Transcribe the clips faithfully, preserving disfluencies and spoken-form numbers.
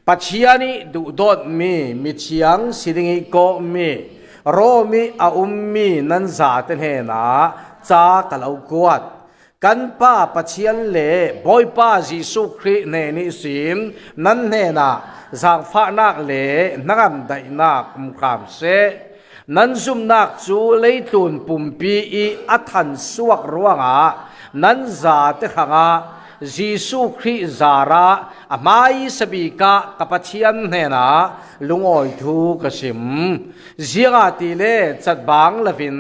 Pathian ih duhdawtmi mithiang si dingih kawhmi Rom ih a ummi nan zate hnenah ca ka lo kuat. Kan Pa Pathian le Bawipa Jesuh Khrih hnen ihsin nan hnenah zaangfahnak le hnangam daihnak um hram seh. Nan zumnak cu leitlun pumpi ih a thansuak ruangah nan zate hrangah Jesuh Khrih zarah a hmaisa bikah ka Pathian hnenah lungawi thu ka sim. Ziangahtile catbang lovin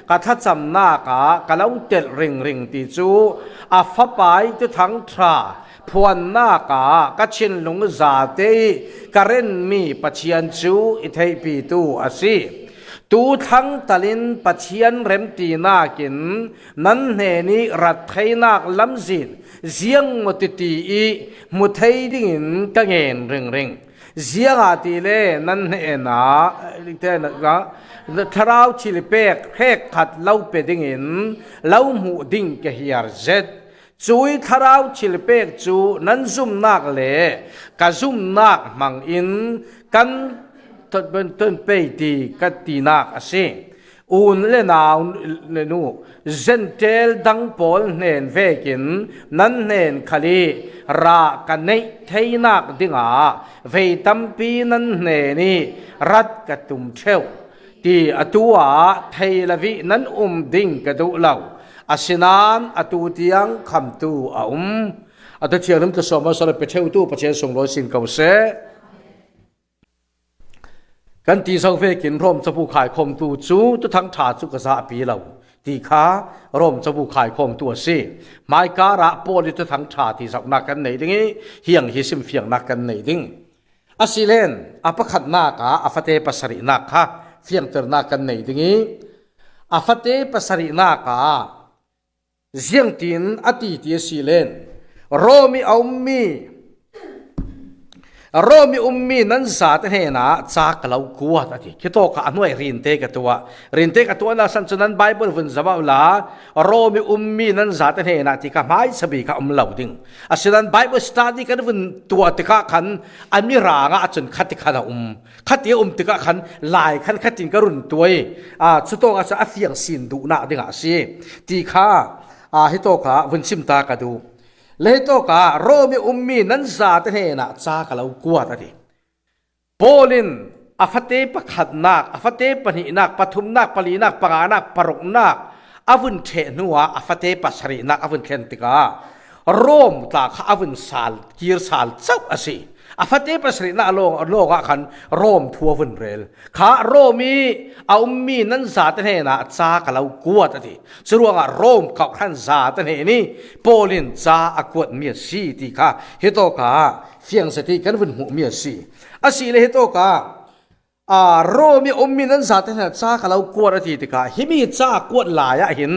ka thlacamnak ah ka lo telh ringring ti cu a Fapa ih Thuthang ṭha phuannak ah ka thinlung zate ih ka renmi Pathian cu i theihpitu a si. Tu thlang talin Pathian remtinakin nan hnenih rat theinak lamzin ziangmaw titi ih hmu thei dingin ka ngen ringring. Ziangahtile nan hnenah thlarau thilpek hrekkhat lo pe dingin lo hmuh ding ka hiar zet. Cuih thlarau thilpek cu nan zumnak le ka zumnak hmangin kan ton pei ti ka tinak a si. U le nau le nu, Zentail dang pawl hnen vekin nan hnen khal ih rah ka neih theinak dingah vei tampi nan hnen ih rat ka tum ṭheu ti atu ah thei lo ih nan um ding ka duh lo. Asinain atu tiang khamtu a um. Atu thianghlim tlasawm a sawh a pe ṭheutu Pathian sunglawi sin ko seh. Kan ti zo vekin Rom cabu khaikhawmtu cu Thuthang ṭha cu ka zahpi lo ti kha Rom cabu khaikhawmtu a si. Hmaikar ah Paul ih Thuthang ṭha ti zohnak kan nei ding ih hiang hi simfiangnak kan nei ding. Asilen a pakhatnak ah a fate pasarihnak kha fiangternak kan nei ding ih a fate pasarihnak ah ziangtin a ti ti asilen Rom ih a ummi Rom ih ummi nan zate hnenah ca ka lo kuat a ti. Khitawkah a hnuai rinte ka tuah. Rinte ka tuahnak san cu nan Baibal vun zam uh la Rom ih ummi nan zate hnenah ti kha hmaisa bik kha um lo ding. Asinan Baibal study kan vun tuah tikah khan a mirang ah cun khati khan a um. Khati a um tikah khan lai khan khatin ka run tuah ih, aa, cutawkah cun a fiang sin duhnak dingah a si ti kha, aa, hitawkah vun sim ta ka duh. Le hitawkah Rom ih ummi nan zate hnenah ca ka lo kuat a ti. Paul in a fate pakhatnak, a fate pahnihnak, pathumnak, palinak, panganak, paruknak a vun ṭheh hnuah a fate pasarihnak a vun thlen tikah Rom tla kha a vun sal, kir sal cauh a si. A fate pasarihnak lawng, lawngah khan Rom thu a vun rel. Kha Rom ih a ummi nan zate hnenah ca ka lo kuat a ti. Curuangah Rom kawhhran zate hnen ih Paul in ca a kuatmi a si ti kha hitawkah fiang zet ih kan vun hmuhmi a si. Asile hitawkah, aa, Rom ih a ummi nan zate hnenah ca ka lo kuat a ti tikah himi ca a kuat lai ah hin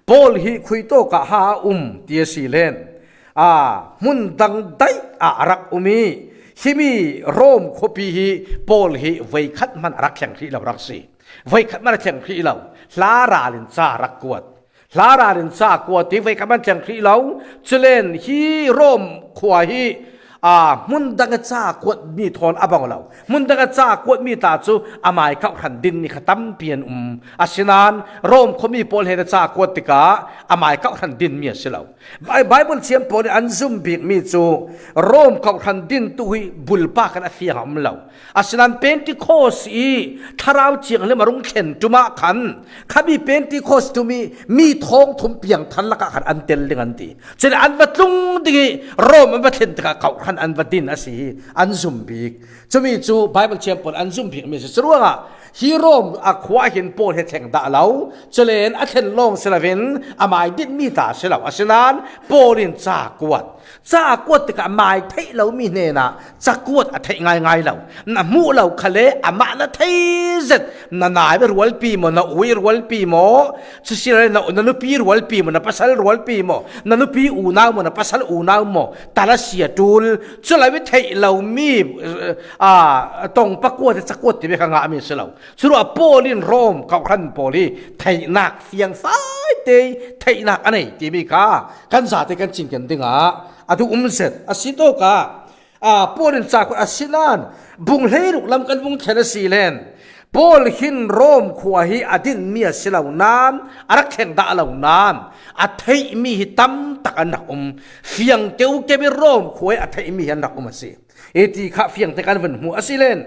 Paul hi khuitawkah ha a um ti a si len, aa, hmun dang daih ah a rak um ih himi Rom khuapi hi Paul hi voikhat hman a rak thleng hrih lo rak si. Voikhat hman a thleng hrih lo, hla ral in ca a rak kuat. Hla ral in ca a kuat ih voikhat hman a thleng hrih lo. Culen hi Rom khua hi, aa, hmun dang ih ca a kuatmi thawn a bang lo. Hmun dang ih ca a kuatmi tla cu amai kawhhran dinmi kha tampi an um. Asinain Rom khuami pawl hnenah ca a kuat tikah amai kawhhran dinmi a si lo. Bai-, Baibal thiam pawl ih an zum bikmi cu Rom kawhhran dintu hi bulpa khan a fiang a um lo. Asinain Pentecost ih Thlarau Thianghlim a rung thlen ṭum ah khan khami Pentecost ṭum ih mi thawngthum piangthar lakah khan an tel ding an ti. Cun an va tlung ding ih Rom an va thlen tikah kawhhran an va din a si hi an zum bik. Cumi cu Baibal thiam pawl an zum bikmi a si. Curuangah hi Rom a khua hin Paul hi a thleng dah lo. Culen a thlen lawng si loin amai dinmi ta a si lo. Asinain Paul in ca kuat. Ca kuat tikah mai theih lomi hnenah ca kuat a theih ngaingai lo. Na hmuh lo khale amah na thei zet, na nai rualpi maw, na ui rualpi maw, cu si le na, na nupi rualpi maw, na pasal rualpi maw, na nupi unau maw, na pasal unau maw, tal a si a ṭul. Cu lo ih theih lomi, aa, tong pakua te ca kuat ti bek a ngahmi a si lo. Curuah Paul in Rom kawhhran pawl hi theihnak fiangfai te ih theihnak a nei timi kha kan zate kan cinken dingah a duh um zet a si tawkah, A, Paul in cakuat a si nan, bung hleiruk lam kan vung thlen a si len, Paul hin Rom khua hi a dinmi a si lo nan, a rak thleng dah lo nan, a theihmi hi tam tak an rak um. Fiang keukeu in Rom khua hi a theihmi hi an rak um a si. Hiti kha fiangte kan vun hmu a si len.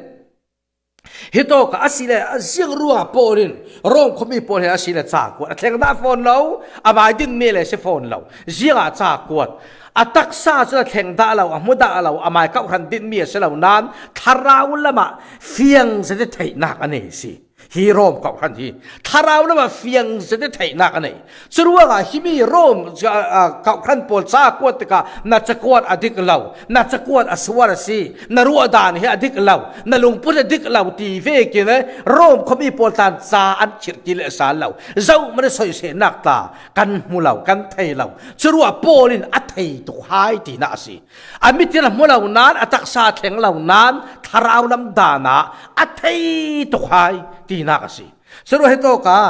Hitawk a si le, a ziang ruangah Paul in Rom khuami pawl he a si le cakuat a thleng dah fawn lo, a mai dinmi le si fawn lo. Ziangah cakuat a taksa cu a thleng dah lo, a hmu dah lo, a mai kawhhran dinmi a si lo nan thlarau lamah fiang zet i theihnak a nei si. Hi Rom kawhhran hi thlarau lamah fiang zet i theihnak a nei. Curuangah himi Rom, a, a, kawhhran pawl cakuat tikah na cakuat a dik lo, na cakuat a sual a si, na ruahdan hi a dik lo, na lungput a dik lo ti vekin, eh, Rom khuami pawl tlan ca an chirh ti le sal lo. Zohman a soisehnak tla kan hmu lo, kan thei lo. Curuah Paul in a thei tuk hai tinak a si. A mit in a hmu lo nan, a taksa a thleng lo nan, thlarau lam dan ah a thei tuk hai tinak a si. Curuah hitawkah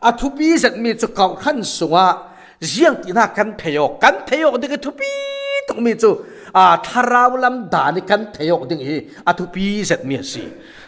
a thupi zetmi cu kawhhran sungah ziangtinak kan thei awk, kan thei awk ding i thupi tukmi cu, aa, thlarau lam dan i kan thei awk ding hi a thupi zetmi a si.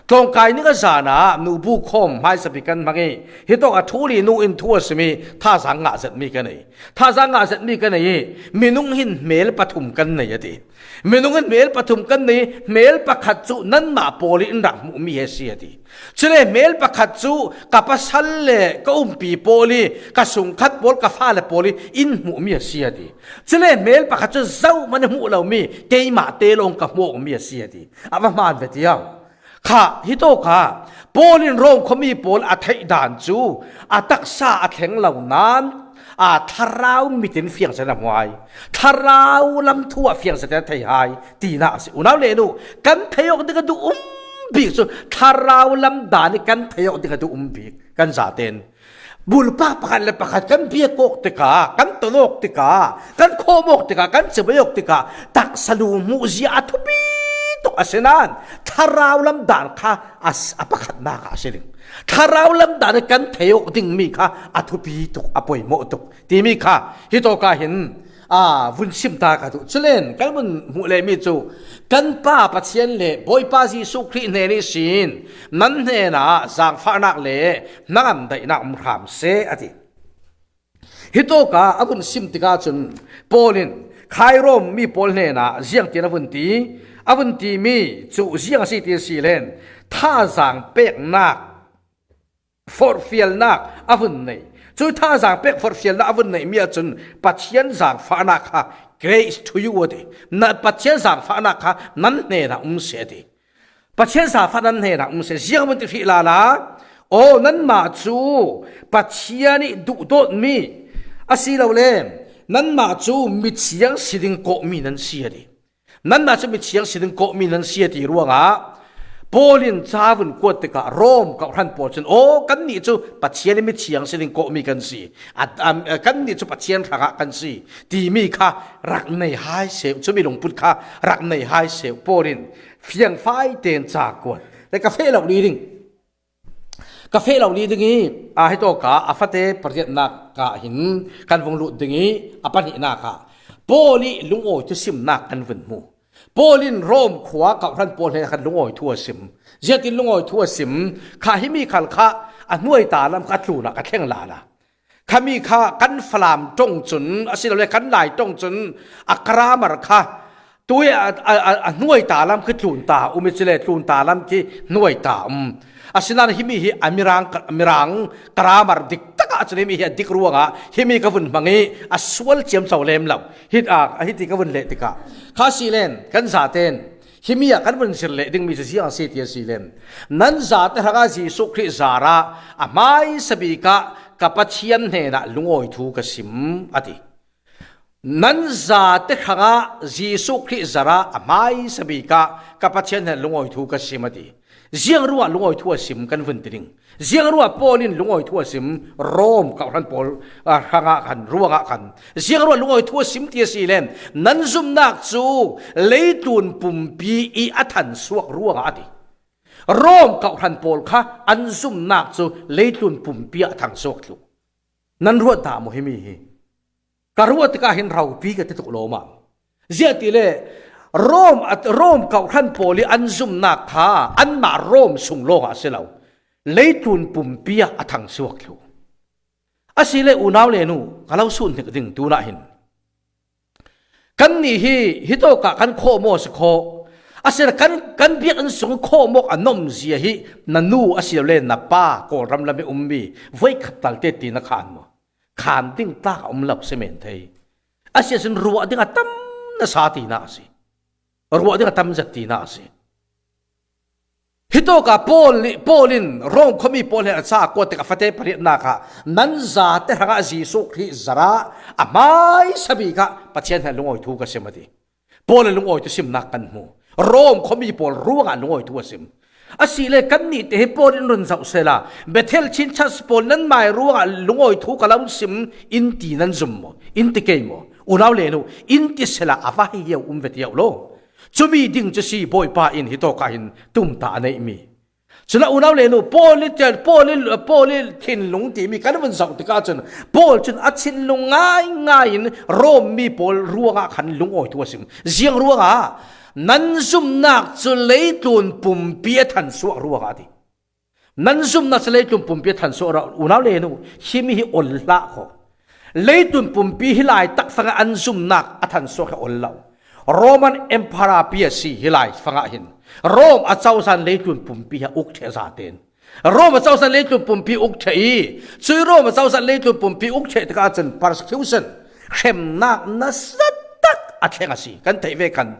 Tlawngkai ning a zan ah nubu khawm hmaisa bik kan hmang i, hitawk a thu li nu in thu a sim i, thazaang ngah zetmi ka nei. Thazaang ngah zetmi ka nei i, minung hin hmel pathum kan nei a ti. Minung in hmel pathum kan nei, hmel pakhat cu nanmah pawl i in rak hmuhmi he si a ti. Cule hmel pakhat cu ka pasal le ka umpi pawl i, ka sungkhat pawl, ka fale pawl i in hmuhmi a si a ti. Cule hmel pakhat cu zohman i hmuh lomi keimah te lawng ka hmuhmi a si a ti. A va hmaan ve tiang. Kha, hitawkah Paul in Rom khuami pawl a theih dan cu a taksa a thleng lo nan, a thlarau mit in fiangzet a hmuai, thlarau lam thu ah fiangzet a thei hai tinak a si. Unau le nu, kan thei awk ding a duh um bik cu thlarau lam dan i kan thei awk ding a duh um bik kan zaten. Bulpak pakhat le pakhat kan biak awk tikah, kan ton awk tikah, kan khawm awk tikah, kan cibai awk tikah, taksa lu hmuh zia a thupi tuk a si nan, thlarau lam dan kha a s-, a pakhatnak ah a si ding. Thlarau lam dan i kan thei awk dingmi kha a thupi tuk, a poimawh tuk timi kha hitawkah hin aa, vun sim ta ka duh. Culen kan vun hmuh lehmi cu, kan Pa Pathian le Bawipa Jesuh Khrih hnen ihsin nan hnenah zaangfahnak le hnangam daihnak um hram seh, a ti. Hitawkah a vun sim tikah cun Paul in khai Rom mi pawl hnenah ziangtin a vun ti, a vun timi cu ziang a si ti a si len, thazaang peknak forhfialnak a vun nei. Cu thazaang pek forhfialnak a vun neihmi ahcun Pathian zaangfahnak kha, "Grace to you," a ti. Na Pathian zaangfahnak kha nan hnenah um seh, a ti. Pathian zaangfah nan hnenah um seh. Ziang vun ti hrih lala, aw, nanmah cu Pathian i duhdawtmi asilole nanmah cu mithiang si ding kawhmi nan si, a ti. Nanmah cu mithiang si ding kawhmi nan si, a ti ruangah Paul in ca vun kuat tikah Rom kawhhran pawl cun, "Aw, kannih cu Pathian i mithiang si ding kawhmi kan si. A, a, kannih cu Pathian hrangah kan si," timi kha rak nei hai seh, cumi lungput kha rak nei hai seh. Paul in fiangfai tein ca kuat. Le ka feh lo li ding. Ka feh lo li ding i, aa, hitawkah a fate pariatnak ah hin kan vung lut ding i, a pahnihnak ah Paul i lungawi thusimnak kan vun hmu. Paul in Rom khua kawhhran pawl hnen khan lungawi thu a sim. Ziatin lungawi thu a sim kha, himi khal kha a hnuai ta lam kha tlunah ka thleng lala. Khami kha kan Falam ṭong cun, asilole kan Lai ṭong cun a grammar kha tui a, a, a, a hnuai ta lam khi tlun ta um i, cule tlun ta lam khi hnuai ta um. Asinain himi hi a Mirang, Mirang grammar dik takah cun himi hi a dik ruangah himi ka vun hmang i a sual ciamco lem lo. Hit, a, a hiti ka vun leh tikah kha si len kan zaten himi ah kan vun zir leh dingmi cu ziang a si ti a si len, nan zate hrangah Jesuh Khrih zarah a hmaisa bikah ka Pathian hnenah lungawi thu ka sim, a ti. Nan zate hrangah Jesuh Khrih zarah a hmaisa bikah ka Pathian hnenah lungawi thu ka sim, a ti. Ziang ruah lungawi thu a sim kan vun ti ding. Ziang ruah Paul in lungawi thu a sim Rom kawhhran pawl, ah, hrangah khan, ruangah khan. Ziang ruah lungawi thu a sim ti a si len, nan zumnak cu leitlun pumpi i a thansuak ruangah, a ti. Rom kawhhran pawl kha an zumnak cu leitlun pumpi ah a thansuak thluh. Nan ruat dah maw himi hi? Ka ruah tikah hin ropi ka ti tuk lawmam. Ziahtile Rom, Rom kawhhran pawl ih an zumnak kha anmah Rom sung lawngah a si lo, leitlun pumpi ah a thangsuak thlu. Asile unau le nu, ka lo sunhnik ding tunah hin, kannih hi hitawkah kan khawm aw si khaw. Asile kan, kan biakinn sung khawm awk a nomzia hi na nu a si lo le na pa Kawlram lam ih ummi voikhat talte tina khan maw? Khan ding tlak a um lo si men thei. Asia cun ruah ding a tam nasa tina a si. Ruah ding a tam zet tina a si. Hitawkah Paul nih, Paul in Rom khuami pawl hnen a ca kuat tikah fate pariatnak ah nan zate hrangah Jesuh Khrih zarah a hmaisa bik ah Pathian hnen lungawi thu ka sim a ti. Paul in lungawi thu simnak kan hmu. Rom khuami pawl ruangah lungawi thu a sim. Asile kannih te hi Paul in run zoh sehla, Bethel Chin Church pawl nanmai ruangah lungawi thu ka lo sim in ti nan zum maw? In ti kei maw? Unau le nu, in ti sehla a va hi hiau um ve ti hiau lo. Cumi ding cu si Bawipa in hitawkah hin tumtah a neihmi. Cun a unau le nu, Paul ih tel, Paul ih, Paul ih thinlung timi kan vun zoh tikah cun, Paul cun a thinlung ngaingai in Rom mi pawl ruangah khan lungawi thu a sim. Ziang ruangah? Nan zumnak cu leitlun pumpi a thansuak ruangah a ti. Nan zumnak cu leitlun pumpi a thansuak ruangah, unau le nu, himi hi ol hlah kho. Leitlun pumpi hi laitak fangah an zumnak a thansuak hi ol lo. Roman Emperor pi a si hi lai fangah hin Rom a cozah in leitlun pumpi hi a uk ṭheh zaten. Rom a cozah in leitlun pumpi uk ṭheh ih, cui Rom a cozah in leitlun pumpi uk ṭheh tikah cun persecution, hremnak nasa tak a thleng a si. Kan theih ve khan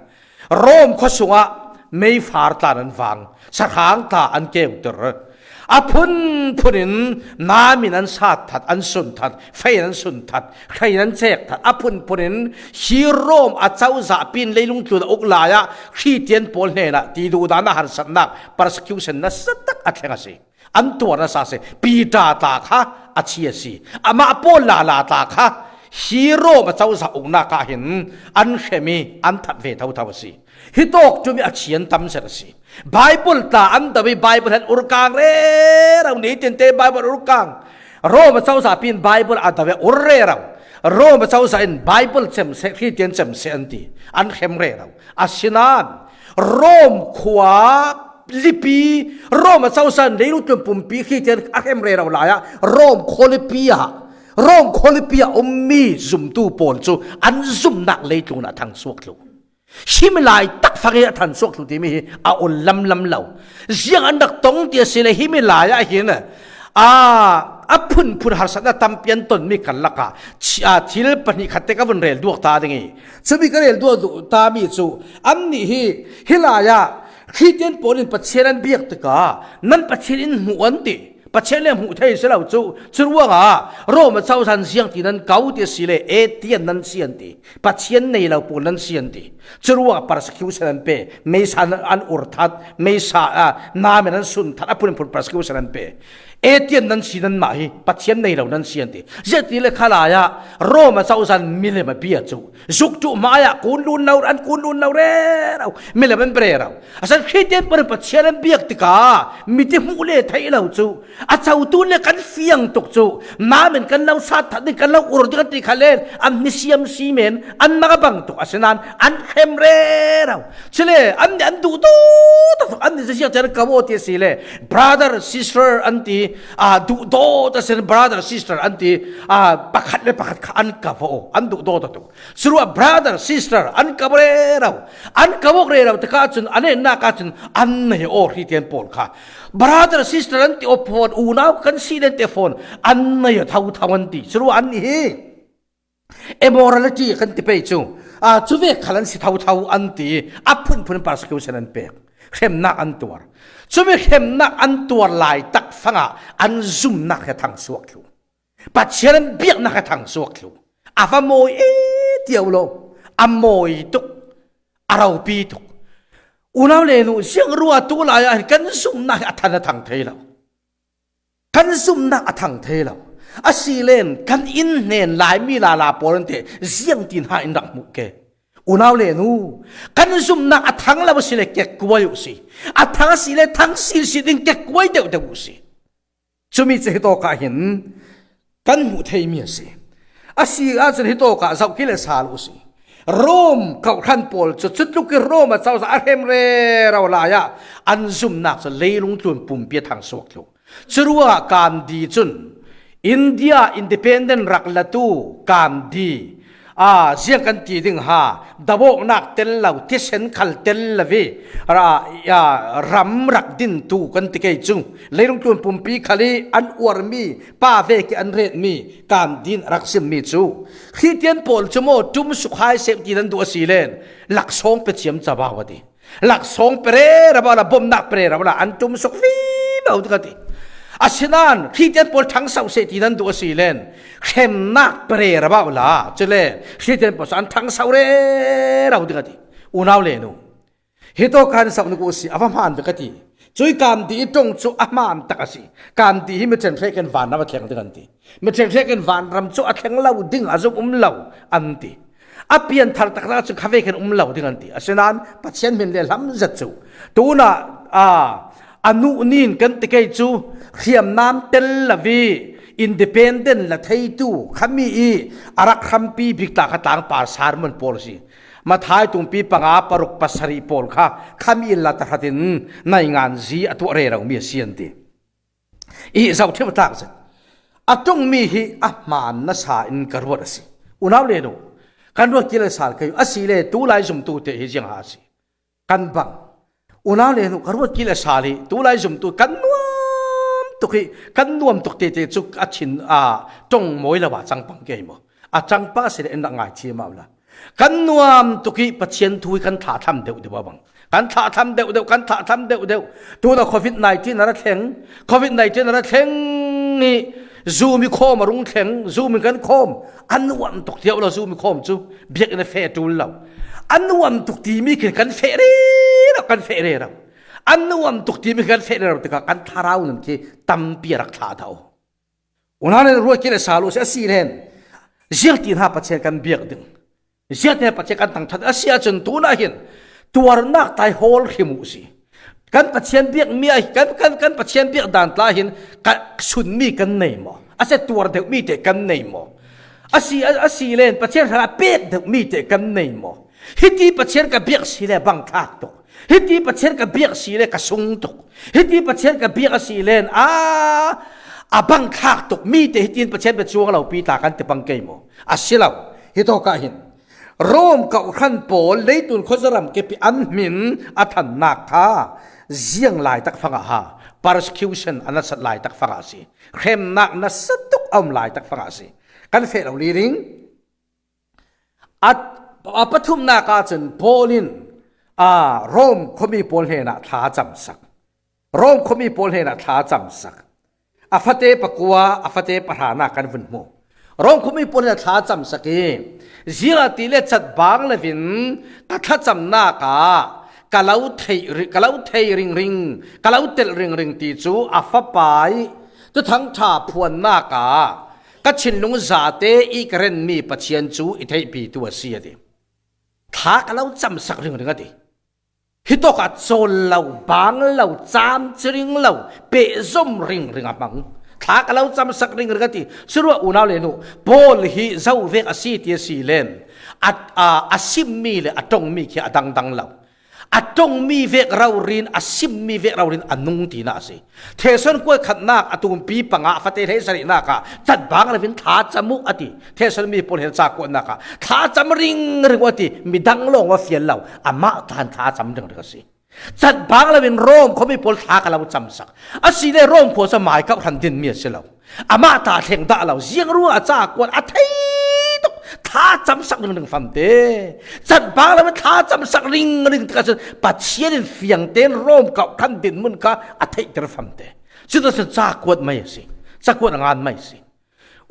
Rom khua sungah meifar tla nan vang, sahrang tla an keuter. A phunphun in nam in an sat that, an sun that, fei in an sun that, hrei in an cek that. A phunphun in hi Rom a cozah pi in leilung tlun a uk lai ah Khristian pawl hnenah ti duhdan a harsatnak persecution nasa tak a thleng a si. An tuar nasa a si. Peter tla kha a thi a si. Amah Paul lala tla kha hi Rom a cozah uknak ah hin an hrem ih an that ve thotho a si. Hitawk ṭum ih a thi an tam zet a si. Bible tla an do ih Bible he an ur kang rero, ni tinte Bible ur kang. Rom a cozah pi in Bible a do ih a ur rero. Rom a cozah in Bible cem seh, Khristian cem seh an ti. An hrem rero. Asinain Rom khua lipi, Rom a cozah in leitlun pumpi Khristian a hrem rero lai ah Rom khua lipi ah, Rom khua lipi ah ummi zumtu pawl cu an zumnak leitlun ah a thangsuak thlu. Himi laitak fangin a thansuak thlu timi hi a ol lamlam lo. Ziang an rak tong ti a si le himi lai ah hin, aa, a phunphun harsatnak tampi an tonmi karlak ah thi-, aa, thil pahnih khatte ka vun rel duak ta ding ih, cumi ka rel duak duh tami cu annih hi, hi lai ah Khristian pawl in Pathian an biak tikah nan Pathian in hmuh an ti. Pathian le hmuh thei si lo cu, curuangah Rom a cozah in ziangti nan ko ti a si le, atheist nan si an ti. Pathian nei lo pawl nan si an ti. Curuangah persecution an pe, meisa an, an ur that, meisa, ah, nam in an sun that, a phunphun persecution an pe. Atheist nan si nanmah hi, Pathian nei lo nan si an ti. Ziangti le kha lai ah Rom a cozah in milem a bia cu zuk ṭuh hmai ah kun lun lo, an kun lun lo rero, milem an pe rero. A san Khristian pawl in Pathian an biak tikah mit ih hmuh le theih lo cu, a cotu le kan fiang tuk cu, nam in kan lo sat that ding, kan lo ur ding an ti kha len an hnisiam si men, an mang a bang tuk. Asinain an hrem rero. Cule an, an duhdaw taktak, an nih ziang an ko aw ti a si le, brother, sister an ti, aa, duhdaw taktak sin brother, sister an ti, aa, pakhat le pakhat kha an ko aw, an duhdaw taktak. Curuah brother, sister an ko rero, an ko awk rero tikah cun a netnak ah cun an nei aw, Khristian pawl kha. Brother, sister an ti aw fawn, unau kan si len te fawn, an nei aw thotho an ti. Curuah annih hi immorality kan ti pei cu, aa, cuvek khal an si thotho an ti, a phunphun persecution an pek. Hremnak an tuar. Cumi hremnak an tuar laitak fangah an zumnak hi a thangsuak thlu. Pathian an biaknak hi a thangsuak thlu. A va mawi e tiau lo. A mawi tuk. A ropi tuk. Unau le nu, ziang ruah tu lai ah hin kan zumnak hi a than a thang thei lo. Kan zumnak a thang thei lo. Asilen kan inn hnen Laimi lala pawl in teh ziangtin ha in rak hmuh ke. Unau le nu, kan zumnak a thang lo asile kekkuai uh si. A thang asile thang sinsin ding kekkuai deuhdeuh uh si. Cumi cu hitawkah hin kan hmuh theimi a si. A si ahcun hitawkah zohkil le sal uh si. Rome kawhhran pawl cu cutluk i Rome a cozah a hrem rero lai ah an zumnak cu leilung tlun pumpi a thangsuak thlu. Curuangah Gandhi cun India independent rak latu Gandhi, aa, ziang kan ti ding ha, dawawknak tel lo, thisen khal tel lo i, aa, aa, ram rak dintu kan ti kei cu. Leilung tlun pumpi khal i an uarmi, pa vek i an retmi Gandhi in a rak simmi cu, Khristian pawl cu maw, ṭum suk hai seh ti nan duh a si len, laksawng pe ciamco a ti. Laksawng pe rero a la, bomnak pe rero a la, an ṭum suk vivo ding a ti. Asinain Khristian pawl ṭhangso seh ti nan duh a si len, hremnak pe rero a la, cule Khristian pawl cu an ṭhangso rero ding a ti. Unau le nu, hi tawk kan sauh ning u si, a va hmaan ve ka ti. Cui Gandhi i ṭong cu a hmaan tak a si. Gandhi hi mi ṭhenhrekin vanram a thleng ding an ti. Mi ṭhenhrekin vanram cu a thleng lo ding, a zumh um lo an ti. A pianthar taktak cu khavekin um lo ding an ti. Asinain Pathian hmin le hlam zet cu tunah, aa, a nu nin kan ti kei cu hriamnam tel lo i independent la theitu khami i a rak hrampi bik tla kha tlangpar sermon pawl a si. Matthai tungpi panga, paruk, pasarih pawl kha khami in la tahratin naingan zi a tuah rero mi a si an ti. I zohṭhim a tlak zet. A ṭongmi hi a hmaan nasa in ka ruat a si. Unau le nu, kan ruat kil a sal kei u. A si le tulai zumtu te hi ziang ha a si. Kan bang. Unau le nu, ka ruat kil a sal hi, tulai zumtu kan nuam tuk hi, kan nuam tuk tete cu a thin, aa, ṭong mawi lo a cang pang kei maw? A cang pang a si le in rak ngaithiam a la. Kan nuam tuk i Pathian thu hi kan thlahthlam deuh deuh a bang. Kan thlahthlam deuh deuh, kan thlahthlam deuh deuh. Tuna covid nineteen a ra thleng, covid nineteen a ra thleng i Zoom i khawm a rung thleng, Zoom in kan khawm. A nuam tuk tiah lo Zoom i khawm cu biakinn a feh ṭul lo. A nuam tuk timi khi kan feh rero, kan feh rero. A nuam tuk timi khi kan feh rero tikah kan thlarau nun khi tampi a rak thlah dah. Unau le nu, ruat kil a sal u si a si len, ziangtin ha Pathian kan biak ding? Ziangtin ha Pathian kan thangṭhat a si ahcun tunah hin tuarnak tai hawl hrim u si. Kan Pathian biakmi ah, kan, kan, kan Pathian biak dan tla hin ka sunmi kan nei maw? A si tuar deuhmi te kan nei maw? A si, a, a si len Pathian hrangah pek deuhmi te kan nei maw? Hiti Pathian ka biak si le bang thlak tuk. Hiti Pathian ka biak si le ka sung tuk. Hiti Pathian ka biak a si len, aa, a bang thlak tuk. Mi te hitin Pathian bia cuang lo pi tla kan ti pang kei maw? A si lo. Hi tawk ah hin Rome kawhhran pawl leitun khuazaram kip i an hmin a thannak kha ziang lai tak fangah ha, persecution a nasat lai tak fangah a si. Hremnak nasa tuk a um lai tak fangah a si. Kan feh lo li ring. A, a pathumnak ahcun Paul in, aa, Rome khuami pawl hnenah thla a camsak. Rome khuami pawl hnenah thla a camsak. A fate pakua, a fate pahranak kan vun hmu. Rome khuami pawl hnenah thla a camsak i, ziangahtile catbang lovin ka thlacamnak ah ka lo thei ri-, ka lo thei ringring, ka lo telh ringring ti cu a fapa i Thuthang ṭha phuannak ah ka thinlung zate i ka renmi Pathian cu i theihpitu a si, a ti. Thla ka lo camsak ringring, a ti. Hi tawk ah cawl lo, bang lo, camci ring lo, pehzom ringring a hmang. Thla ka lo camsak ringring, a ti. Curuah unau le nu, Paul hi zo vek a si ti a si len, a, a, a simmi le a ṭongmi khi a dangdang lo. A ṭongmi vek rori in, a simmi vek rori in a nung tinak a si. Thesalonika khatnak a tumpi panga, a fate hleisarihnak ah, catbang lovin thla cam u, a ti. Thesalonika mi pawl he cakuatnak ah thla cam ringring u, a ti. Midang lawng va fial lo, amah tla in thla cam ringring a si. Catbang lovin Rome khuami pawl thla ka lo camsak. A si le Rome khua cu mai kawhhran dinmi a si lo. Amah ta thleng dah lo, ziang ruangah a cakuat a thei tuk, thla camsak ringring famte. Catbang lo thla camsak ringring tikah cun Pathian in fiang tein Rome kawhhran dinhmun kha a theihter famte. Cuticun cakuat mai a si, cakuat a ngan mai a si.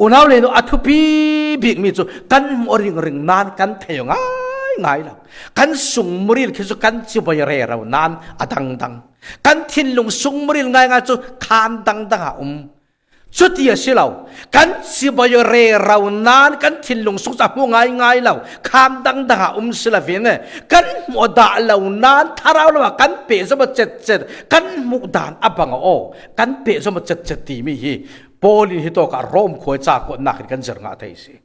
Unau le nu, a thupi bikmi cu kan hmuh ringring nain kan thei ngaingai lo. Kan sungmuril khi cu kan cibai rero nain a dangdang. Kan thinlung sungmuril ngaingai cu khaan dangdang ah um. Cuti a si lo. Kan cibai rero nain kan thinlung sung cu a hmu ngaingai lo. Khaan dangdang ah um si loin kan hmuh dah lo nain thlarau lo ah kan pehzom a cetcet, kan hmuh dan a bang aw, kan pehzom a cetcet timi hi Paul in hi tawk ah Rome khua i cakuatnak in kan zir ngah thei si.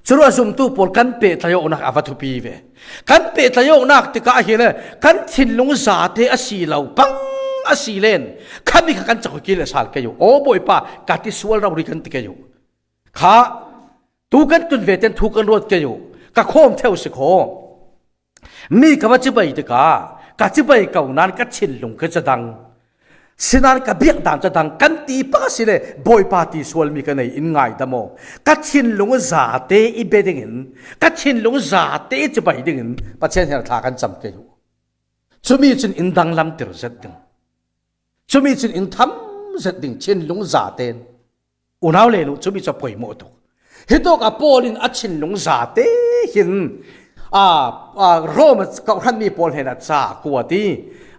Curuah zumtu pawl kan pehtlai awknak a va thupi ve. Kan pehtlai awknak tikah hin kan thinlung zate a si lo bang a si len khami kha kan cakhuai kik le sal kei uh. Aw Bawipa, ka ti sual rori kan ti kei uh. Kha tu kan tun ve ten thu kan ruat kei uh. Ka khawm theu si khaw. Mi ka va cibai tikah ka cibai ko nan ka thinlung ka cadang. Sinan ka biak dan cadang kan ti pah si le Bawipa ti sual mi ka nei in ngaidam aw. Ka thinlung zate i be dingin, ka thinlung zate i cibai dingin Pathian hner thla kan cam kei uh. Cumi cun in danglam tir zet ding. Cumi cun in tham zet ding thinlung zate in. Unau le nu, cumi cu a poimawh tuk. Hitawk a Paul in a thinlung zate hin, a, a, Rom kawhhranmi pawl hnenah ca kuat i,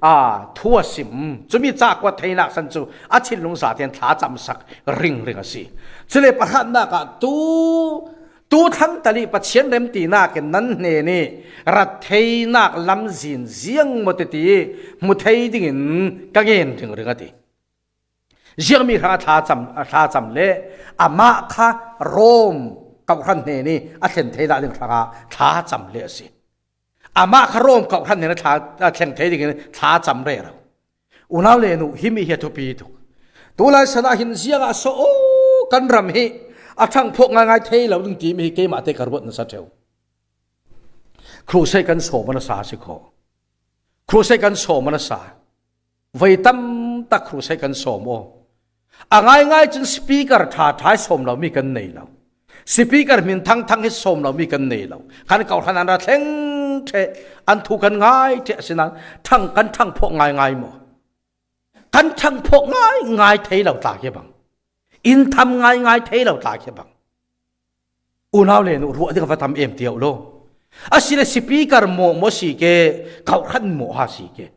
a, thu a sim. Cumi ca kuat theinak san cu a thinlung zate in thlacamsak ringring a si. Cule pahratnak ah tu, tu thangtal i Pathian remtinak in nan hnen i rat theinak lamzin ziang maw titi hmu thei dingin ka ngen ringring a ti. Ziangmi hrangah thlacam, a thlacam le amah kha Rom kawhhran hnen i a thlen theinak ding hrangah thlacam le a si. Amah kha Rom kawhhran hnen a thla, a thleng thei dingin thlacam rero. Unau le nu, himi hi a thupi tuk. Tulai sanah hin ziangah so aw kan ram hi a ṭhangphawk ngaingai thei lo ding timi hi keimah te ka ruat nasa ṭheu. Crusade kan sawm a nasa si khaw. Crusade kan sawm a nasa. Voi tam tak crusade kan sawm aw. A ngaingai cun speaker ṭha ṭha i sawm lomi kan nei lo. Speaker hmin thangthang hi sawm lomi kan nei lo. Kan kawhhran an ra thleng ṭheh, an thu kan ngai ṭheh, asinain ṭhang, kan ṭhangphawk ngaingai maw? Kan ṭhangphawk ngaingai thei lo tla khi bang. In tham ngaingai thei lo tla khi bang. Unau le nu, ruah ding a va tam em ti auh lo. Asile speaker maw, maw si ke, kawhhran maw ha si ke.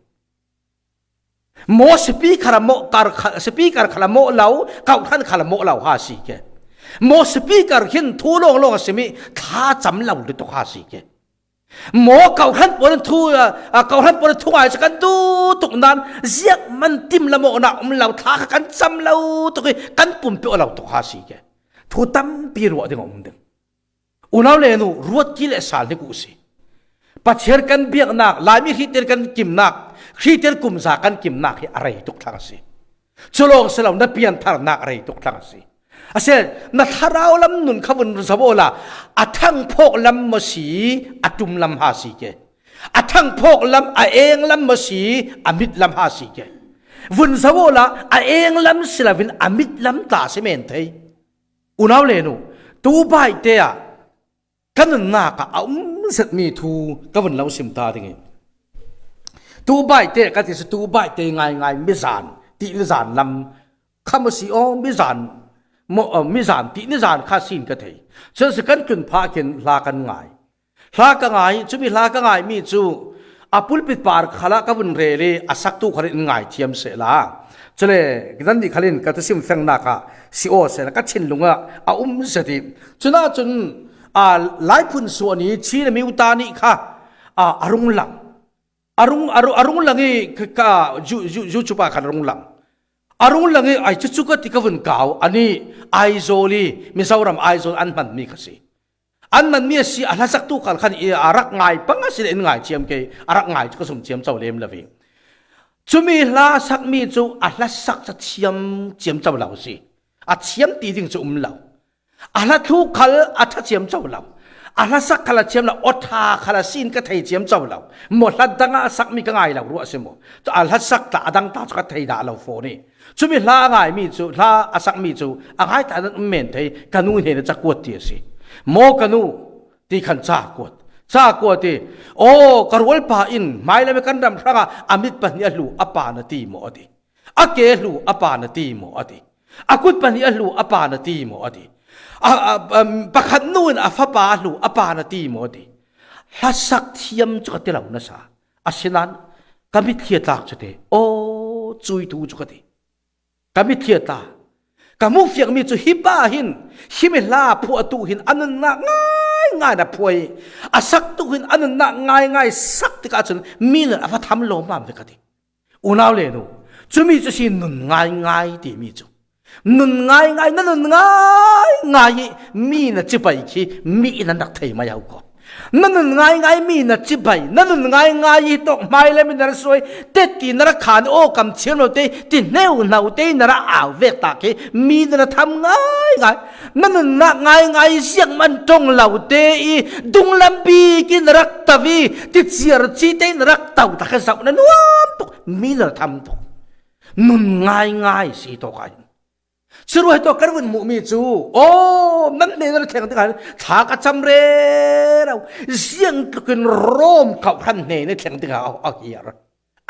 Maw speaker a maw, kar kha, speaker kha la maw lo, kawhhran kha la maw lo ha si ke. Maw speaker hin thu lawnglawng a simi thlacam lo lutuk ha si ke. Maw kawhhran pawl in thu, a, a, kawhhran pawl in thu ngai cu kan duh tuk nan ziak man tim la mawhnak um lo, thla kha kan cam lo tuk i kan pumpi aw lo tuk ha si ke. Thu tampi ruah ding a um ding. Unau le nu, ruat ki le sal hnik uh si. Pathian kan biaknak, Laimi Khrihtian kan kimnak, Khrihtian kumza kan kimnak hi a rei tuk thlang a si. Cu lawng si lo, na piantharnak a rei tuk thlang a si. A si, na thlarau lam nun kha vun zoh awla, a ṭhangphawk lam maw si, a ṭum lam ha si ke. A ṭhangphawk lam, a eng lam maw si, a mit lam ha si ke. Vun zoh awla, a eng lam si loin a mit lam tla si men thei. Unau le nu, tu baite ah ka nunnak ah a um zetmi thu ka vun lo sim ta ding i, tu baite ka ti si, tu baite ngaingai mizan, tih nizan lam kha maw si aw, mizan, maw, aw, mizan, tih nizan kha sin ka thei. Cun si kan tlun phah khin hla kan ngai. Hla ka ngai, cumi hla ka ngaimi cu a pulpit par khalah ka vun rel i a saktu khal in ngai thiam sehla. Cule nannih khal in ka thusim fengnak ah si aw sehla ka thinlung ah a um zet i. Cunah cun, aa, Laiphun suah ni Chin a miuta nih kha, aa, a rung lang. A rung, a rung, a rung lang i ka, ka, ju, ju, ju cupa khan a rung lang. A rung lang i ai cucu ka ti ka vun kau. Anih Aizawl i Mizoram Aizawl an hmanmi kha si. An hmanmi a si, a hlasaktu khal khan i a rak ngai pang a si le in ngai thiam kei, a rak ngai cu ka zumh thiam co lem lo i. Cumi hla sakmi cu a hlasak ca thiam ciamco lo a si. A thiam ti ding cu um lo. A hlathu khal a ṭha ciamco lo. A hlasak khal a thiam lo, awṭha khal a sin ka thei ciamco lo. Maw hlat dang ah a sakmi ka ngai lo ruah a si maw? Cu a hlasak tla a dang tla cu ka thei dah lo fawn i. Cumi hla a ngaimi cu, hla a sakmi cu, a ngai ta nan um men thei, ka nu hnen a ca kuat ti a si. Maw ka nu, ti khan ca kuat. Ca kuat i, aw, ka rualpa in, hmailam i kan ram hrangah a mit pahnih a hlu a pa na ti maw a ti. A ke hlu a pa na ti maw a ti. A kut pahnih a hlu a pa na ti maw a ti. A, a, a, pakhat nu in a fapa a hlu a pa na ti maw a ti. Hlasak thiam cu ka ti lo nasa. Asinain ka mitthli a tlak cu te, aw, cuitu cu ka ti. Ka mitthli a tla. Ka hmuh fiangmi cu hi pa hin, hi mi hla phuahtu hin a nunnak ngaingai na phuai. A saktu hin a nunnak ngaingai sak tikah cun mi nih a va tham lawmmam ve ka ti. Unau le nu, cumi cu si nun ngaingai timi cu. Nun ngaingai, na nun ngaingai ih mi na cibai khi mi in an rak thei mai uh ko. Na nun ngaingai mi na cibai, na nun ngaingai ih tawk hmai lam in na ra suai, teti na ra khan aw kam thiam lo te, ti hneu hnau te na ra au vek ta khi mi na na tham ngaingai. Na nun nak ngaingai ziak man tong lo te ih dung lam bik in na rak tau ih, ti ciar ci te na rak tau ta kha zauh na nuam tuk, mi na na tham tuk. Nun ngaingai si tawk ai. Curuai tawh kan vun muhmi cu, aw, nan hnen a thleng dingah thla ka cam rero, ziang tlukin Rom kawhhran hnen a thleng dingah a hiar,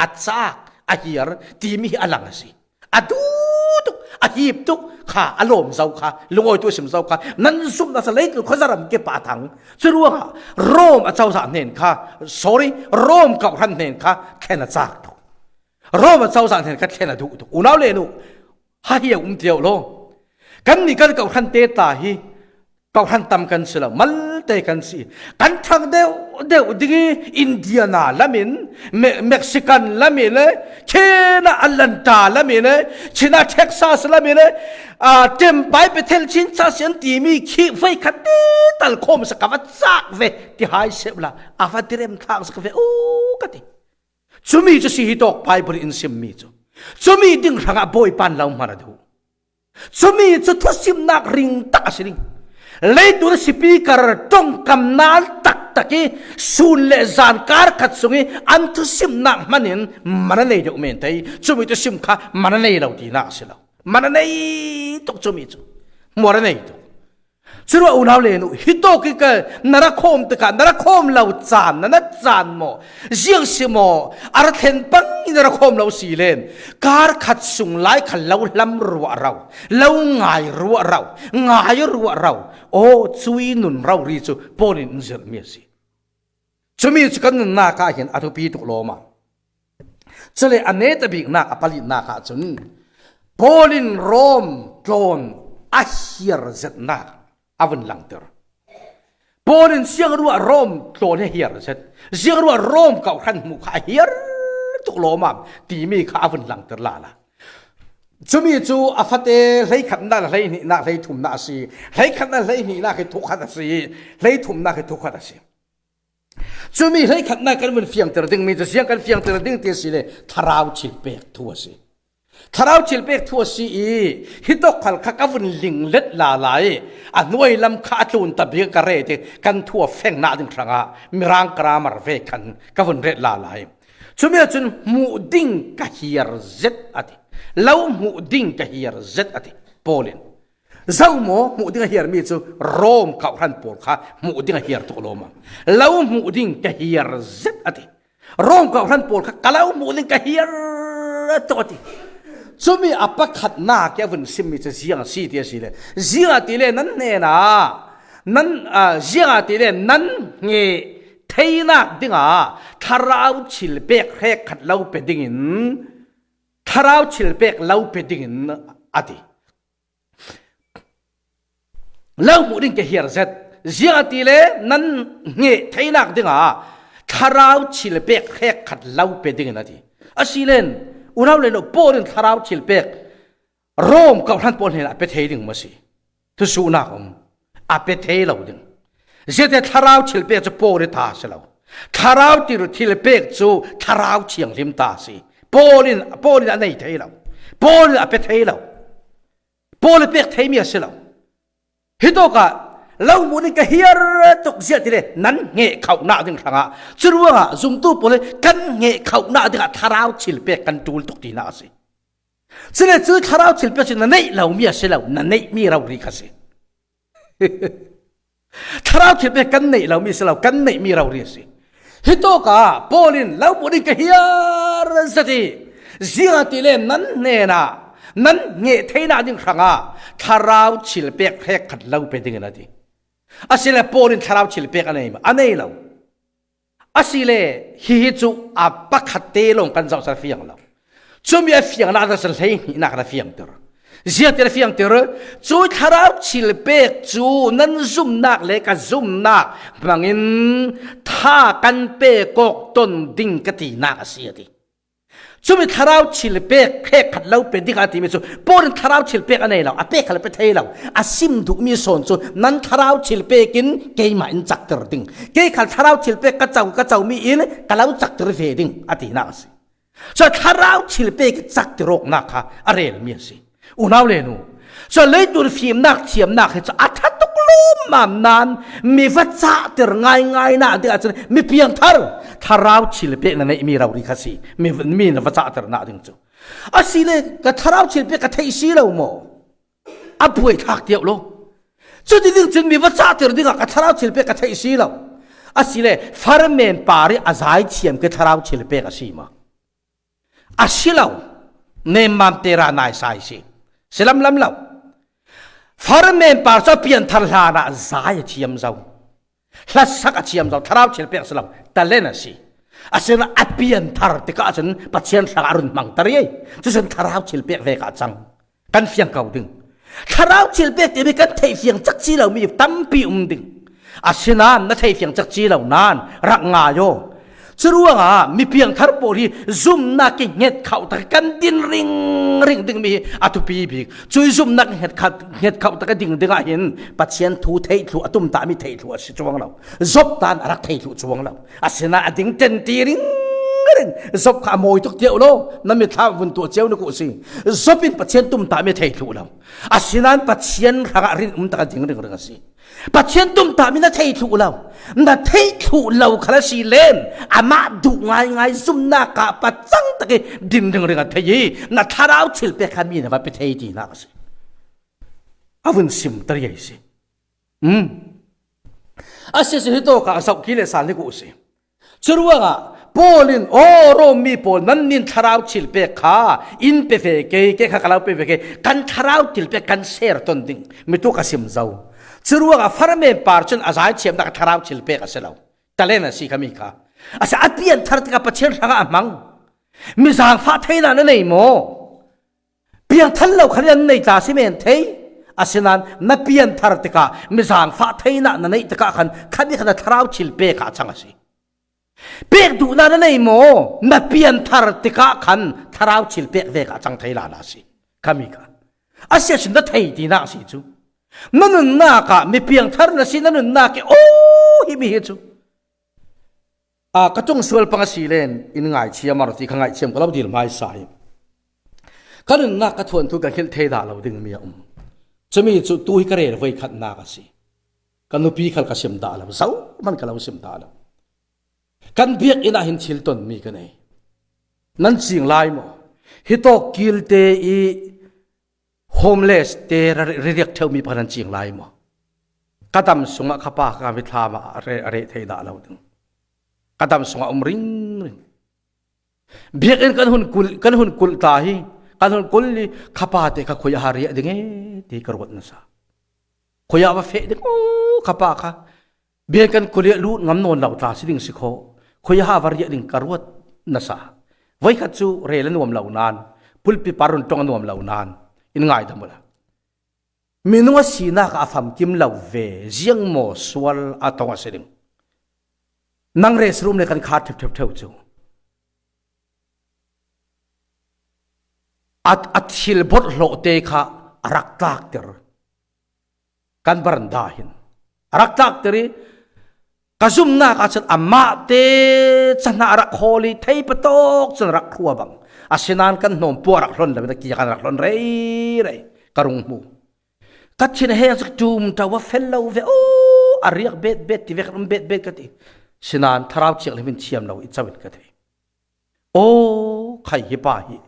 a cak, a hiar timi hi a lang a si. A duh tuk, a hip tuk kha, a lawm zo kha, lungawitu a sim zo kha, nan zumhnak sa leitlun khuazaram kipah a thang. Curuangah Rom a cozah hnen kha, sorry, Rom kawhhran hnen kha thlen a cak tuk. Rom a cozah hnen kha thlen a duh tuk. Unau le nu, ha hi a um cio lo. Kannih kan kawhhran te ta hi, kawhhran tam kan si lo, malte kan si. Kan thang deuh deuh ding ih Indiana lamin, Me-, Mexican lamin, eh, China Atlanta lamin, eh, China Texas lamin, eh, ah, Tempai Bethel Chin Church an timi khi voi khat te tal khawm sa ka va cak ve, ti hai seuh la, a va direm thlang sa ka ve, u ka ti. Cumi cu si hi tawk Baibal in simmi cu. Cumi ding hrangah Bawipa in lo hman a duh. Cumi cu thusimnak ring tak a si ding. Leitung a sipi kar ṭongkam nal taktak ih sun le zan kar khat sung ih an thusimnak hman in man a nei deuh men te ih cumi thusim kha man a nei lo tinak a si lo. Man a nei tuk cumi cu. Muar a nei tuk. Curuah unau le nu, hi tawk ih ka na ra khawm tikah na ra khawm lo caan na na caan maw? Ziang si maw? A ra thlen pang ih na ra khawm lo si len, kar khat sung lai kha lo hlam ruah ro, lo ngai ruah ro, ngai ruah ro. Aw, cui nun rori cu Paul in in zirhmi a si. Cumi cu kan nunnak ah hin a thupi tuk lawm a. Cule a netabiknak a palinak ahcun Paul in Rom tlawn a hiar zetnak a vun langter. Paul in ziangruah Rom tlawn hi a hiar zet, ziangruah Rom kawhhran hmuh kha a hiar tuk lawm a timi kha a vun langter lala. Cumi cu a fate hleikhatnak le hleihnihnak hleithumnak a si. Hleikhatnak hleihnihnak hi thukhat a si. Hleithumnak hi thukhat a si. Cumi hleikhatnak kan vun fiangter dingmi cu ziang kan fiangter ding ti a si le, thlarau thilpek thu a si. Thlarau thilpek thu a si ih, hi tawk khal kha ka vun linglet lala ih, a hnuai lam kha a tlunta bik ka ret ih, kan thu a fengnak ding hrangah Mirang grammar ve khan ka vun ret lala ih, cumi ahcun hmuh ding ka hiar zet a ti. Lo hmuh ding ka hiar zet a ti, Paul in. Zo maw hmuh ding a hiarmi cu Rom kawhhran pawl kha hmuh ding a hiar tuk lawm a. Lo hmuh ding ka hiar zet a ti. Rom kawhhran pawl kha ka lo hmuh ding ka hiar tuk a ti. Cumi a pakhatnak ih a vun simmi cu ziang a si ti a si le, ziangahtile nan hnenah, nan, aa, ziangahtile nan hneh theinak dingah thlarau thilpek hrekkhat lo pe dingin, thlarau thilpek lo pe dingin a ti. Lo hmuh ding ka hiar zet, ziangahtile nan hneh theinak dingah thlarau thilpek hrekkhat lo pe dingin a ti. Asilen, unau le nu, Paul in thlarau thilpek Rom kawhhran pawl hnenah a pe thei ding maw si? Thusuhnak um, a pe thei lo ding. Ziate thlarau thilpek cu Paul ih ta a si lo. Thlarau thil, thilpek cu Thlarau Thianghlim ta a si. Paul in, Paul in a nei thei lo. Paul in a pe thei lo. Paul ih pek theimi a si lo. Hitawkah lo hmuh ding ka hiar tuk ziangahtile nan hneh khauhnak ding hrangah, curuangah zumtu pawl hi kan hneh khauhnak dingah thlarau thilpek kan ṭul tuk tinak a si. Cule cu thlarau thilpek cu na neih lomi a si lo, na neihmi rori kha si. Thlarau thilpek kan neih lomi si lo, kan neihmi rori a si. Hitawkah Paul in lo hmuh ding ka hiar zet ih, ziangahtile nan hnenah nan hneh theinak ding hrangah thlarau thilpek hrekkhat lo pe dingin a ti. Asile Paul in thlarau thilpek a nei maw? A nei lo. Asile hihi cu a pakhat te lawng kan zohsan a fiang lo. Cumi a fiangnak a cun hleihnihnak a fiangter. Ziangahtile a fiangter, cu thlarau thilpek cu nan zumnak le ka zumnak hmangin tha kan pek awk ton ding ka tinak a si a ti. Cumi thlarau thilpek hrekkhat lo pe ding a timi cu Paul in thlarau thilpek a nei lo, a pek kha lo pe thei lo. A sim duhmi sawn cu nan thlarau thilpek in keimah in cakter ding. Kei khal thlarau thilpek ka co, ka comi in ka lo cakter ve ding a tinak a si. Cun thlarau thilpek i cakter awknak kha a relmi a si. Unau le nu, cun leitlun fimnak thiamnak hi cu a ṭha tuk lawmmam nain mi va cahter ngaingai nak ding ahcun mi piangthar, thlarau thilpek na neihmi rori kha si. Mi, mi na va cahter nak ding cu. Asile ka thlarau thilpek ka theih si lo maw? A buaithlak tiauh lo. Cuti ding cun mi va cahter dingah ka thlarau thilpek ka theih si lo. Asile farmen par i a zaithiam ke thlarau thilpek a si maw? A si lo. Nemmam tera naisai si. Si lamlam lo. Farmen par cu a pianthar hlanah zai a thiam zo. Hlasak a thiam zo. Thlarau thilpek si lo. Talent a si. Asinain a pianthar tikah cun Pathian hrangah a run hmangter i, cucun thlarau thilpek vek ah cang. Kan fiang ko ding. Thlarau thilpek timi kan theih fiang cakci lomi tampi um ding. Asinain na thei fiang cakci lo nain rak ngai aw. Curuangah mi piangthar pawl hi zumnak i hnget khauh tak kan din ringring dingmi hi a thupi bik. Cui zumnak i hnget khauh, hnget khauh tak i ding dingah hin Pathian thu theih thluh, a tumtahmi theih thluh a si cuang lo. Job tan a rak theih thluh cuang lo. Asinain a ding ṭenṭi ringring. Job kha a mawi tuk tiauh lo. Na mitthlam vun tuah cio na kuh si. Job in Pathian tumtahmi a theih thluh lo. Asinain Pathian hrangah rinum tak a ding ringring a si. Pathian tumtahmi na theih thluh lo. Na theih thluh lo khal a si len amah duh ngaingai zumnak ah pacang tak i din ringring a thei i na thlarau thilpek kha mi na va pe thei tinak a si. A vun simter i si. Um. A si si hi tawk ah zoh ki le sal hi kuh si. Curuangah Paul in, "Aw, Rom mi pawl, nannih in thlarau thilpek kha in pe ve kei, kei kha ka lo pe ve kei, kan thlarau thilpek kan ser ton ding," mi tu ka sim zo. Curuangah farmen par cun a zaithiamnak a thlarau thilpek a si lo. Talent a si kha mi kha. A si a pianthar tikah Pathian hrangah a hmang. Mi zaangfah theinak na nei maw? Piangthar lo khan an nei tla si men thei. Asinain na pianthar tikah mi zaangfah theinak na neih tikah khan khami khan a thlarau thilpek ah cang a si. Pek duhnak na nei maw? Na pianthar tikah khan thlarau thilpek vek ah cang thei lala a si. Khami kha. A si ahcun na thei tinak a si cu. Na nunnak ah mi piangthar na si, na nunnak i aw himi hi cu. Aa, ka ṭung sual pang a si len in ngaithiam a roti kha ngaithiam ka lo dil hmaisa hi. Ka nunnak ka thuanthu ka hngilh thei dah lo dingmi a um. Cumi cu tu hi ka rel voikhatnak a si. Ka nupi khal ka sim dah lo, zohman ka lo sim dah lo. Kan biakinn ah hin thil tonmi ka nei. Nan cing lai maw? Hi tawk kilte i homeless te ra-, ririak ṭheumi pakhat an cing lai maw? Ka dam sungah ka pa kha mitthlam ah a re-, a reh thei dah lo ding. Ka dam sungah um ringring. Biakinn kan hun kulh, kan hun kulh ta hi, kan hun kulh i ka pa te kha khui a ha riah ding e, ti ka ruat nasa. Khui a va feh ding, aw, ka pa kha. Biakinn kan kulh i lut ngam nawn lo ta si ding si kho. Khui a ha va riah ding ka ruat nasa. Voikhat cu rel a nuam lo nain, pulpit par run ṭong a nuam lo nain, in ngaidam uhla. Minung a sinak ah a famkim lo ve, ziangmaw sual a tong a si ding. Nang rel si rum le kan kha ṭhepṭhep ṭheu cu. A, a thil borhhlawh te kha a rak tlakter. Kan baranda hin a rak tlakter i ka zumnak ahcun amah te cahna a rak hawl i thei patawk cun a rak khua bang. Asinain kan hnawm pua a rak hlon lo, na kia kan rak hlon rei rei. Ka rung hmu. Ka thin he cu ṭum ṭau a fel lo ve. Aw, a riak bet bet ti ve, kan um bet bet ka ti. Sinain Thlarau Thianghlim in thiam lo i co in ka thei. Aw, khai hi pa hi.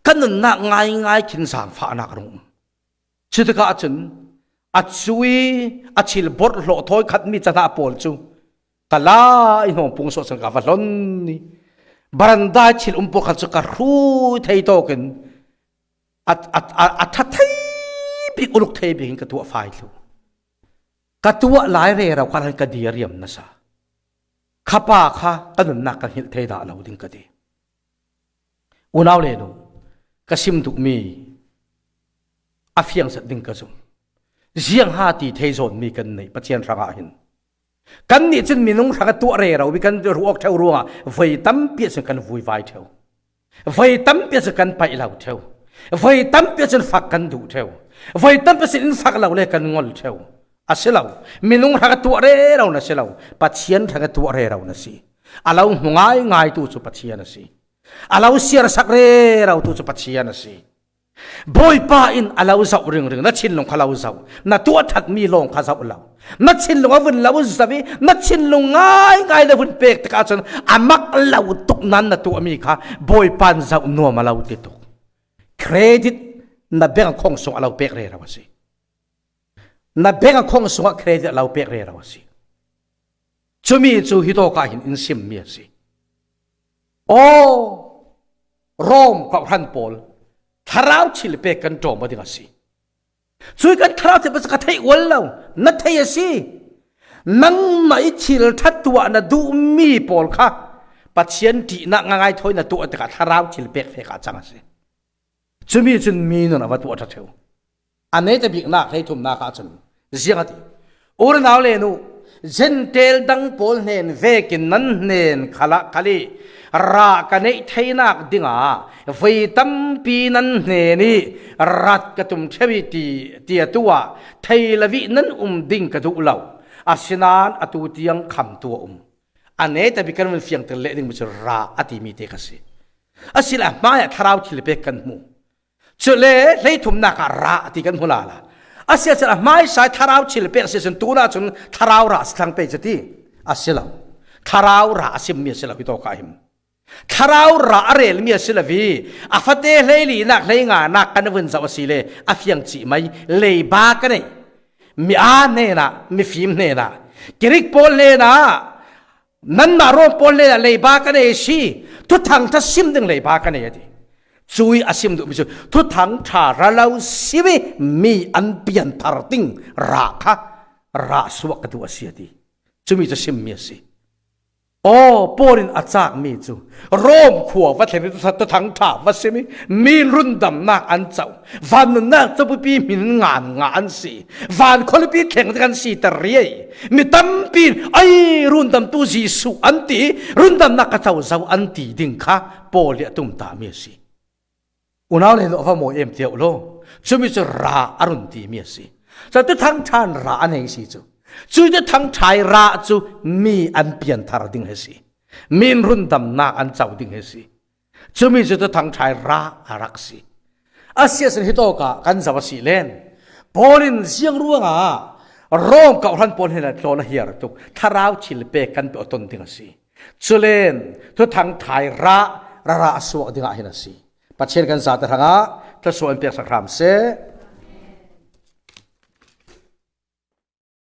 Ka nunnak ngaingai khin zaangfahnak a rung um. Cutikah cun a cui, a thil borhhlawh thawi khatmi cahna pawl cu ka la i hnawmpung suah cun ka va hlon i baranda i thil um pawl khat cu ka hrui thei tawkin a, a, a, a ṭha thei bik, uluk thei bik in ka tuah fai thlu. Ka tuah lai rero kha ka diriam nasa. Khapa kha ka nunnak ka hngilh thei dah lo ding ka ti. Unau le nu, ka sim duhmi a fiang zet ding ka zum. Ziangha ti thei zawnmi kan neih Pathian hrangah hin. Kannih cun minung hrangah tuah rero bik kan ruh awk ṭheu ruangah voi tampi ah cun kan vuivai ṭheu. Voi tampi ah cun kan paih lo ṭheu. Voi tampi ah cun fak kan duh ṭheu. Voi tampi ah cun in fak lo le kan ngol ṭheu. A si lo. Minung hrang a tuah rero na si lo. Pathian hrang a tuah rero na si. A lo hmu ngaingaitu cu Pathian a si. A lo siarsak rerotu cu Pathian a si. Bawipa in a lo zoh ringring, na thinlung kha lo zoh, na tuah ṭhatmi lawng kha zoh lo. Na thinlung a vun lo zoh i, na thinlung ngaingai na vun pek tikah cun a mak lo tuk nan na tuahmi kha Bawipa in zoh nuam a lo ti tuk. Credit na bank account sung a lo pek rero a si. Na bank account sungah credit a lo pek rero a si. Cumi cu hitawk ah hin in simmi a si. Aw, Rom khuahran pawl, thlarau thilpek kan ṭawm aw ding a si. Cui kan thlarau thilpek cu ka theih ual lo, na thei a si. Nangmah i thil ṭha tuah na duhmi pawl kha Pathian ṭihnak ngaingai thawi na tuah tikah thlarau thilpek fek ah cang a si. Cumi cun mi nun a va tuah ṭha ṭheu. A neita biknak hleithumnak ah cun ziang a ti. U le nau le nu, Jentail dang pawl hnen vekin nan hnen khalah khal i rah ka neih theinak dingah voi tampi nan hnen i rat ka tum ṭheu i ti, ti atu ah thei lo i nan um ding ka duh lo. Asinain atu tiang khamtu a um. A neita bik kan vun fiangter leh dingmi cu rah a timi te kha si. Asile a hmaiah thlarau thilpek kan hmu. Cule hleithumnak ah rah ti kan hmu lala. A si ahcun a hmaisa i thlarau thilpek a si ahcun tunah cun thlarau rah a si thlang pei cu ti. A si lo. Thlarau rah a simmi a si lo hitawk ah hin. Thlarau rah a relmi a si lo i a fate hleilinak hleinganak kan vun zoh a si le a fiang cih mai leiba ka nei. Mi aa hnenah, mifim hnenah, Grik pawl hnenah, nanmah Rom pawl hnenah leiba ka nei a si, thuthang ṭha sim ding leiba ka nei a ti. Cui a sim duhmi cu thuthang ṭha ra lo sim i mi an pianthar ding rah kha rah suak ka duh a si a ti. Cumi cu simmi a si. Aw, Paul in a cakmi cu Rom khua va thlen i thuthang ṭha va sim i mi rundamnak an coh. Van nunnak cabupi hmin ngan ngah an si. Van khualipi thleng ding an si ta riai. Mi tampi in, "Ai, rundamtu Jesuh," an ti i, "Rundamnak ka co zo," an ti ding kha Paul nih a tumtahmi a si. Unau le nu, a va mawi em ti auh law. Cumi cu rah a run timi a si. Cun thuthang ṭha in rah a nei si cu. Cui thuthang ṭha i rah cu mi an pianthar ding hi si. Mi in rundamnak an co ding hi si. Cumi cu thuthang ṭha i rah a rak si. A si ahcun hitawk ah kan zoh a si len. Paul in ziang ruangah Rom khuahran pawl hnenah tlawn a hiar tuk, thlarau thilpek kan tuah ton ding a si. Culen thuthang ṭha i rah rarah a suak dingah hin a si. Pathian kan zate hrangah thluasuah in peksak hram seh.